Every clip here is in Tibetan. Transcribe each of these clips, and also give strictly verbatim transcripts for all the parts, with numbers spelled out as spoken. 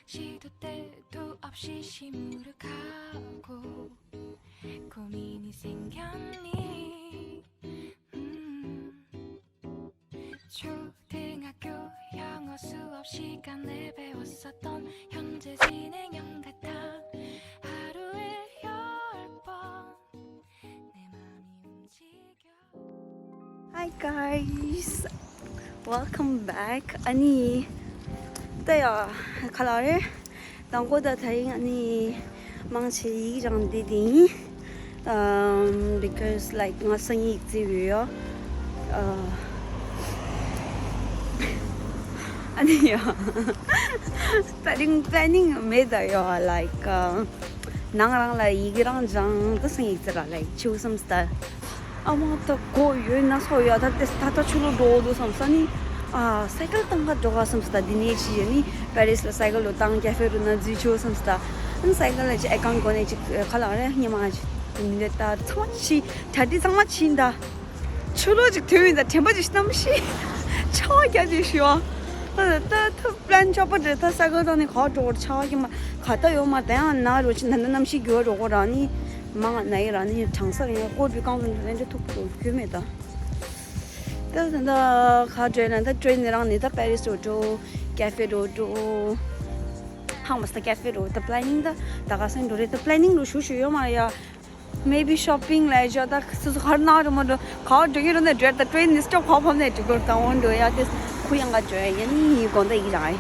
시도 때도 없이 시무룩하고 고민이 생겼니? 음. 초등학교 영어 수업 시간에 배웠었던 현재 진행형 같아. 하루에 열 번 내 맘이 움직여. Hi guys, welcome back. ཨ་ནི་ད་ཡ་ག་ལ་རེད། དང་པོ་ད་ད་རིང་ཨ་ནི་མང་ཆེ་ཡིག་རང་འདི་དེ་ཡིན། Um, because like ང་སང་ཉིན་ཡིག་རྩིས་ཡོད་ཡ། Uh, ཨ་ནི་ཡ་ད་རིང་པི་ལེ་ནིང་མེད་ད་ཡ། Like uh, ནང་རང་ལ་ཡིག་རང་སྦྱང་། ད་སང་ཉིན་ཡིག་རྩིས་ར་like ཆུ་བསམ་སྟ། ཨ་མ་ད་གོ་ཡོད་ན་སོ་ཡ། ད་དེ་ད་ད་ཆུ་ལོ་འགྲོ་འདུག་བསམ་ས་ནི། ཨ་སའི་ཀལ་བཏང་ག་འགྲོ་ག་བསམ་ས། ད་འདི་ནས་ཅི་ཡོད་ནི་པེ་རིས་ལ་སའི་ཀལ་ལོ་བཏང་ཀེ་ཧྥེ་རུ་ན་འཛུལ་ཆོག་བསམ་ས། ཨ་ནི་སའི་ཀལ་ལ་ཅི་ཨེ་ཀང་གོ་ནས་ཅི་ཁ་ལག་རེ་ཉི་མ་ཅི་མི་འདྲ་ད་ཚང་མ་ཕྱིན། གྲ་སྒྲིག་ཚང་མ་ཕྱིན་ད། ཆུ་ལོ་ཅིག་ཐོན་ཡིན་ད། དྲན་པ་ཅིག་གནམ་གཤིས་ཆར་པ་རྒྱག་ཅིག་ཞུ་བ། ད་ད་ད་པི་ལེན་ཆོག་པ་རེད། ད་སའི་ཀལ་བཏང་ནས་ག་འགྲོ་གོ་ཆར་པ་རྒྱག་མ་ག་ད་ཡོད་མ། ད་ཡང་ན་རོ་ཅི་ད་ད་གནམ་གཤིས་འགྱུར་བ་འགྲོ་གོ་ར་ནི། མང་ན་ཡི་ར་ནི་གྲང་ས་རེད། ཀོ་བི་རྐང་པ་འདི་ལེན་འདྲ་ཐུག་ཐུག་གྱོད་མེད་ད། ད་ད་ད་ག་འགྲོ་ན་ད་ཀྲེན་ནི་རང་ནི་ད་པེ་རིས་འགྲོ་འགྲོ། ཀེ་ཧྥེ་འགྲོ་འགྲོ། ཧང་མ་སྟ་ཀེ་ཧྥེ་འགྲོ། ད་པི་ལེ་ནིང་ད་ད་ག་སང་འགྲོ་རེད། ད་པི་ལེ་ནིང་འགྲོ་ཞུ་ཞུ་ཡོད་མ་ཡ། Maybe shopping ལ་ཡ་ད་སོ་སོ་གར་ན་འགྲོ་མ་འགྲོ་ག་འགྲོ་གི་རོ་ནི་འགྲོ་ད། ཀྲེན་ནི་སི་ཊོབ་ག་ཕབ་ནས་འགྲོ་གོ་ད་འོང་འགྲོ་ཡ། དེ་ཁུ་ཡང་ག་འགྲོ་ཡ་ཡ་ནི་དགོང་ད་ཡི་རང་ཡ།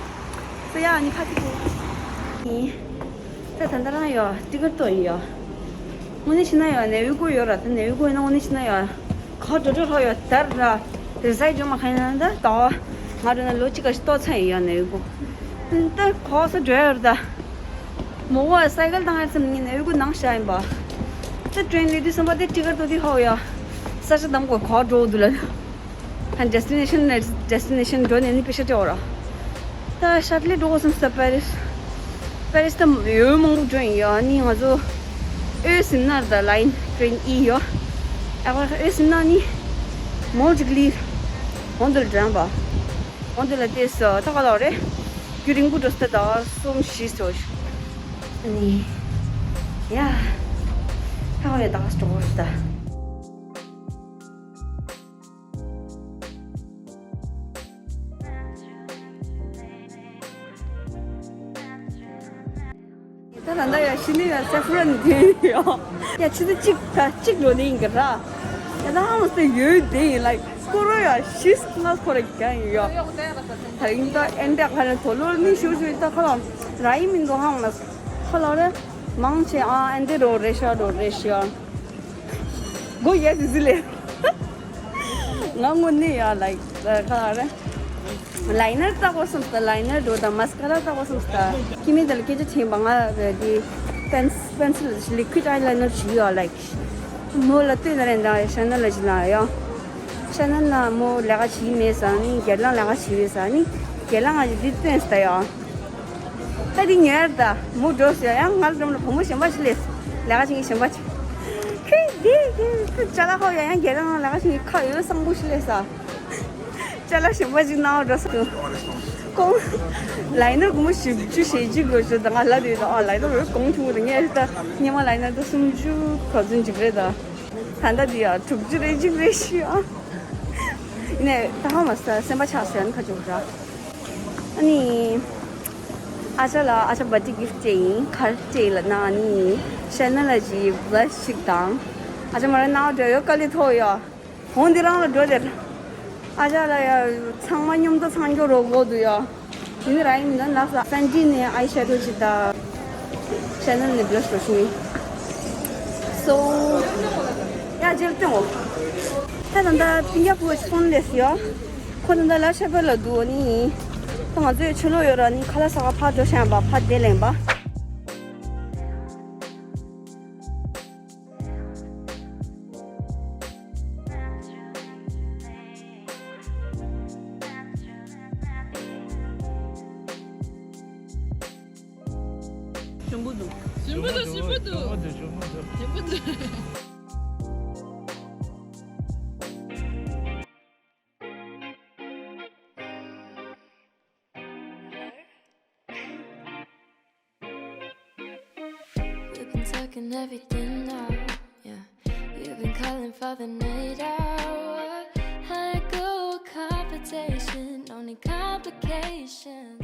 སོ་ཡ་ནི་ཁ་ཐི་ཁུ་ཡིན། ད་ད་ད་རང་ཡོད་ཏི་ཀེ་ཊི་ཏོ་ཡིན་ཡོད། དངོས་གནས་བྱས་ན་ཡོད་ནེ་ཝི་ཀོ་ཡོད་ར། ད་ནེ་ཝི་ཀོ་ཡིན་ན་དངོས་གནས་བྱས་ན་ཡོད་ཁ་འགྲོ་འགྲོ་ཧོ་ཡོད་དར་ར། དེ་ཟ་ཡི་འགྲོ་མ་ཁ་ཡིན་ན་ད་ད་ང་འགྲོ་ན་ལོ་གཅིག་ག་ཞིག་ཏོག་ཚ་ཡི་ཡོད་ནེ་ཝི་ཀོ། ད་ཁོ་སོ་འགྲོ་ཡོད་ར་ད། མོ་བ་སའི་ཀལ་བཏང་ཡ་ཙམ་ངས་ནེ་ཝི་ཀོ་ནང་བཞག་ཡིན་པ། ད་ཀྲེན་སླེབས་དུས་ཙམ་པ་དེ་ཏི་ཀེ་ཊི་ཏོ་དེ་ཧོ་ཡ། ས་ཆ་དམ་གོ་ཁ་འགྲོ་འདུག་ལ། ཨ་ཌེ་སི་ཊི་ནེ་ཤན་ནས་ཌེ་སི་ཊི་ནེ་ཤན་འགྲོ་ནས་ནི་པེ་ཤ་སྤྲད་འོ་ར། ད་ཤ་ཊལ་འགྲོ་དགོས་བསམ་སོང་པེ་རིས། པེ་རིས་ད་ཡོལ་མང་པོ་འགྲོ་ཡིན་ཡ། ནི་ང་ཚོ་འོད་ཟིན་ན་ད་ལའིན་ཀྲེན་ཨི་ཡོ། ཨ་ཁ་འོད་ཟིན་ན་ནི་མོ་ཅིག་ལི་འོང་དུ་ལ་འགྲོ་ཡང་པ། འོང་དུ་ལ་དེ་སོ་ད་ག་ལ་རེ། རྒྱུ་རིང་པོ་འགྲོ་སྟེ་ད་གསུམ་བཞི་སོ། ནི་ཡ། ད་ག་ལ་ད་ག་འགྲོ་དགོས་ད། ད་ད་ད་ཡ་ཤི་ནི་ཡ་སེ་ཧྥ་རན་དེ་ཡ། ཡ་ཆུ་ཚོད་གཅིག་ད་གཅིག་འགྲོ་ནི་ཡིན་གི་ར། ཡ་ད་ཧང་སེ་ཡོད་དེ་ཡིན་ལ་སྐོར་རོ་ཡ་ཤི་ང་སྐོར་ར་གྱ་ཡིན་ཡ། ད་ཡིན་ད་ཨེན་ཏེ་ཁ་ན་དོ་ལོ་ནི་ཤུ་ཤུ་ད་ཁ་ལ་ར་ཡིན་མིན་དོ་ཧང་མ་ཁ་ལ་ར་མང་ཆེ་ཨ་ཨེན་ཏེ་རོ་རེ་ཤ་རོ་རེ་ཤ། གོ་ཡ་ཟི་ཟི་ལེ། ང་དངོས་གནས་ཡ་ལའིག་ག་རེ། ལའི་ནར་བཏགས་པ་བསམ་སྟ། ལའི་ནར་འགྲོ་དང་མ་སི་ཀ་ར་བཏགས་པ་བསམ་སྟ། ཁྱི་མི་དེ་ལ་སྐད་ཆ་དྲིས་པ་ང་དེ་པེན་པེན་སིལ་ལི་ཀུ་ཡིཌ་ཨའི་ལའི་ནར་བྱེད་ཡོད་ལའིག་མོ་ལ་ལྟོས་ན་རེ་འདང་ཤ་ན་ལ་ཅི་ལ་ཡ། ཤ་ན་ན་མོ་ལས་ཀ་བྱེད་མེད་ས་ནི་སྒེར་ལངས་ལས་ཀ་བྱེད་ཡོད་ས་ནི་སྒེར་ལངས་ང་ཅི་འདི་སྟོན་སྟ་ཡ། ད་དེ་ཉལ་ད་མུ་འགྲོ་ཟེར་ཡང་ང་ལ་འགྲོ་ལ་བུ་མོ་གཞན་པ་ཞིག་ལས་ལས་ཀ་བྱེད་མཁན་གཞན་པ་ཅིག་ཁོས་དེ་དེ་ཅ་ལག་ཧོ་ཡ་ཡང་རྒྱལ་ལ་ལས་ཀ་བྱེད་མཁན་ཁ་འོད་བཟང་པོ་ཞིག་ལས་ས། ཅ་ལག་གཞན་པ་ཅིག་ནང་འགྲོ་ས་དུ་ཀོང་ལའི་ནར་སྒོར་མོ་བཞི་བཅུ་ཞེ་གཅིག་དགོས་ཞུ་ད་ང་ལ་དེ་དང་ཨ་ལའི་ནར་འོད་གོང་ཆུང་དུ་ངས་ད་སྙེ་མ་ལའི་ནར་ད་སུམ་ཅུ་ག་ཚོད་ཅིག་རེད་ད། ད་ལྟ་དེ་ཡ་དྲུག་ཅུ་རེ་གཅིག་རེ་ཞུ་ཨ། ནས་ད་ཧ་མ་ས་སེམས་པ་ཆགས་སོང་ཁ་ཅུག་ར། ཨ་ནི། ཨ་ཅག་ལ་ཨ་ཅག་བར་ཐི་ཌེ་གིཕ་ཊི་སྤྲད་ཡིན། ག་རེ་སྤྲད་ཡིན་ལབ་ན་ཨ་ནི། ཤ་ན་ལ་ཅིག་བྷི་ལ་ཤི་ཞིག་དང་། ཨ་ཅག་མ་ར་ནའོ་འགྲོ་ཡོད་དཀའ་ལས་ཐོག་ཡོད། འོང་འདི་རང་ལ་འགྲོ་དེར། ཨ་ཅག་ལ་ཡ་ཚང་མ་མཉམ་དུ་ཚང་སྐྱོ་རོགས་དགོས་འདུག་ཡ། དེ་ནི་ར་ཡིན་ན་ལགས་ས་ཕེན་ཊི་ནས་ཨའི་ཤེ་ཌོ་ཅིག་དང་། ཤ་ན་ལ་ནས་བྷི་ལ་ཤི་འགྲོ་ཤི་ཡིན། སོ། ཡ་རྗེས་ལ་སྟོན་འོ། ད་ད་ད་པིན་ཡ་ཕུ་ཕོན་ལས་ཡོད། ཁོ་ད་ད་ལ་ཤ་བལ་ལ་འདུག་ནི། ད་ང་ཚོའི་ཆུ་ལོག་ཡོད་ར་ནི་ཁ་ལག་ཟ་ག་ཕར་འགྲོ་ཤ་ཡང་པ་ཕར་བསྡད་ལེན་པ། ཞིམ་པོ་འདུག་ཞིམ་པོ་འདུག་ཞིམ་པོ་འདུག་ཞིམ་པོ་འདུག་ཞིམ་པོ་འདུག Talking everything now, yeah. You've been calling for the night hour. High go competition, only complications.